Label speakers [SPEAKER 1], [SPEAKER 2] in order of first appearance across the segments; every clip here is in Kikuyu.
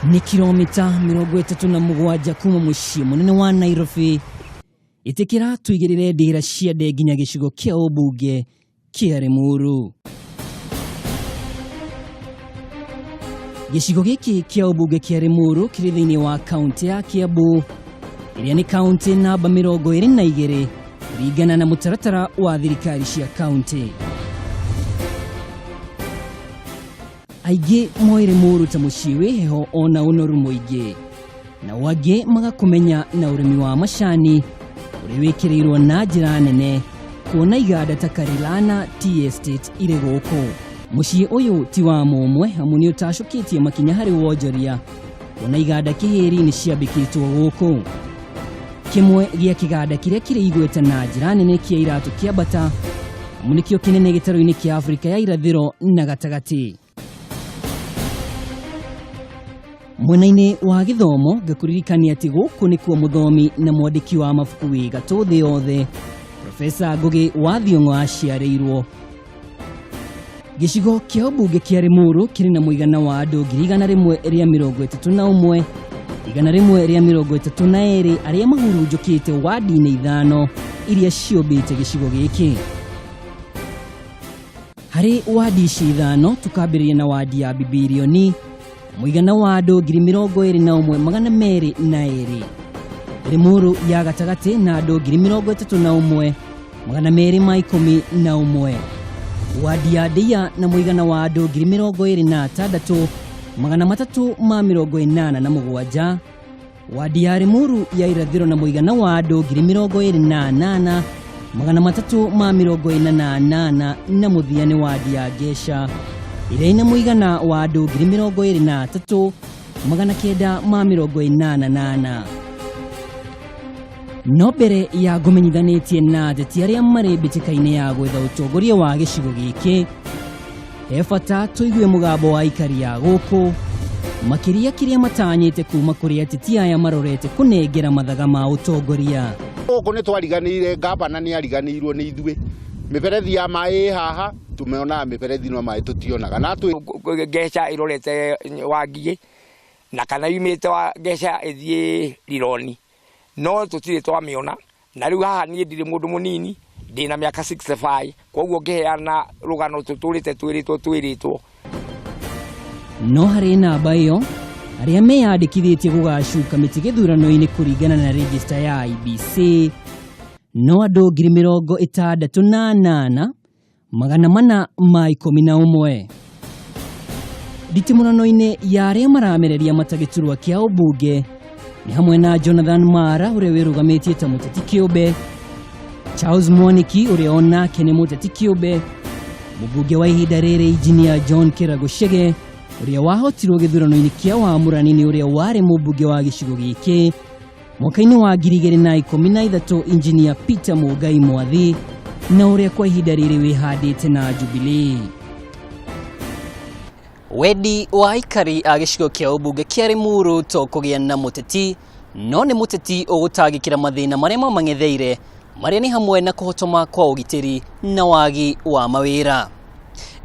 [SPEAKER 1] Nĩ kilomita 37 kuma mũciĩ mũnene wa Nairobi. Ĩtĩkĩra tũigĩrĩre ndĩra cia nde nginya gĩcigo kĩa ũmbunge kĩa Limuru. Gĩcigo gĩkĩ kĩa ũmbunge kĩa Limuru kĩrĩ thĩinĩ wa kaunti ya Kiambu ĩrĩa nĩ kaunti namba 22 kũringana na mũtaratara wa thirikari cia kaunti. Aingĩ moĩ Limuru ta mũciĩ wĩ heho ona ũnoru mũingĩ, nao angĩ magakũmenya na ũrĩmi wa macani ũrĩa wĩkĩrĩirwo na njĩra nene kuona iganda ta Karilana Tea Estate irĩ gũkũ. Mũciĩ ũyũ ti wa mũmwe amu nĩ ũtacũkĩtie makinya harĩ wonjoria kuona iganda kĩhĩri nĩ ciambĩkĩtwo gũkũ. Kĩmwe gĩa kĩganda kĩrĩa kĩrĩ igweta na njĩra nene kĩa iratũ kĩa Bata amu nĩkĩo kĩnene gĩtarũ-inĩ kĩa Afrika ya irathĩro na gatagatĩ. Mwena-inĩ wa gĩthomo ngakũririkania atĩ gũkũ nĩkuo mũthomi na mwandĩki wa mabuku wĩ gatũ thĩ yothe Profesa Ngũgĩ wa Thiong'o aciarĩirwo. Gĩcigo kĩa ũmbunge kĩa Limuru kĩrĩ na mũigana wa andũ 131,132 arĩa mahurunjũkĩte wadi-inĩ ithano iria ciũmbĩte gĩcigo gĩkĩ. Harĩ wadi ici ithano tũkambĩrĩria na wadi ya Bibirioni mũigana wa andũ 21,202. Limuru ya gatagatĩ na andũ 31,211. Wadi ya Ndeia na mũigana wa andũ 26,387. Wadi ya Limuru ya irathĩro na mũigana wa andũ 28,348 na mũthia nĩ wadi ya Ngesha ĩrĩa ĩna mũigana wa andũ 23,984. No mbere ya ngũmenyithanĩtie na ateti arĩa marĩ mbĩtĩka-inĩ ya gwetha ũtongoria wa gĩcigo gĩkĩ, he bata tũigue mũgambo wa aikari a gũkũ makĩria kĩrĩa matanyĩte kuma kũrĩ ateti aya marorete kũnengera mathaga ma ũtongoria.
[SPEAKER 2] Gũkũ nĩ twariganĩire, ngavana nĩ ariganĩirwo nĩ ithuĩ. Mĩberethi ya maĩ ĩ haha, tũmeonaga mĩberethi no maĩ tũtionaga. Na twĩ
[SPEAKER 3] Ngeca ĩrorete Wangigĩ na kana yumĩte wa Ngeca ĩthiĩ Rironi, no tũtirĩ twamĩona. Na rĩu haha niĩ ndirĩ mũndũ mũnini, ndĩna mĩaka 65, koguo ngĩheana rũgano tũtũrĩte twĩrĩtwo twĩrĩtwo.
[SPEAKER 1] No harĩ namba ĩyo arĩa meyandĩkithĩtie gũgacuka mĩtĩ gĩthurano-inĩ kũringana na rejista ya IEBC no andũ 68,411. Nditimũrano-inĩ ya arĩa maramereria mata gĩturwa kĩa ũmbunge nĩ hamwe na Jonathan Mara ũrĩa wĩrũgamĩtie ta mũteti kĩũmbe, Charles Mwaniki ũrĩa onake nĩ mũteti kĩũmbe, mũmbunge wa ihinda rĩrĩ Engineer John Kĩrago Chege ũrĩa wahotirwo gĩthurano-inĩ kĩa wamũrani nĩ ũrĩa warĩ mũmbunge wa gĩcigo gĩkĩ mwaka-inĩ wa 2013 Engineer Peter Mũngai Mwathi na ũrĩa kwa ihinda rĩrĩ wĩhandĩte na Jubilee. Wendi wa aikari a gĩcigo kĩa ũmbunge kĩa Limuru to kũgĩa na mũteti no nĩ mũteti ũgũtangĩkĩra mathĩna marĩa mamang'etheire marĩa nĩ hamwe na kũhotoma kwa ũgitĩri na wagi wa mawĩra.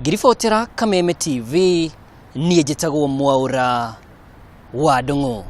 [SPEAKER 1] Ngĩribotera Kameme TV, niĩ njĩtagwo Mwaũra wa Ndung'u.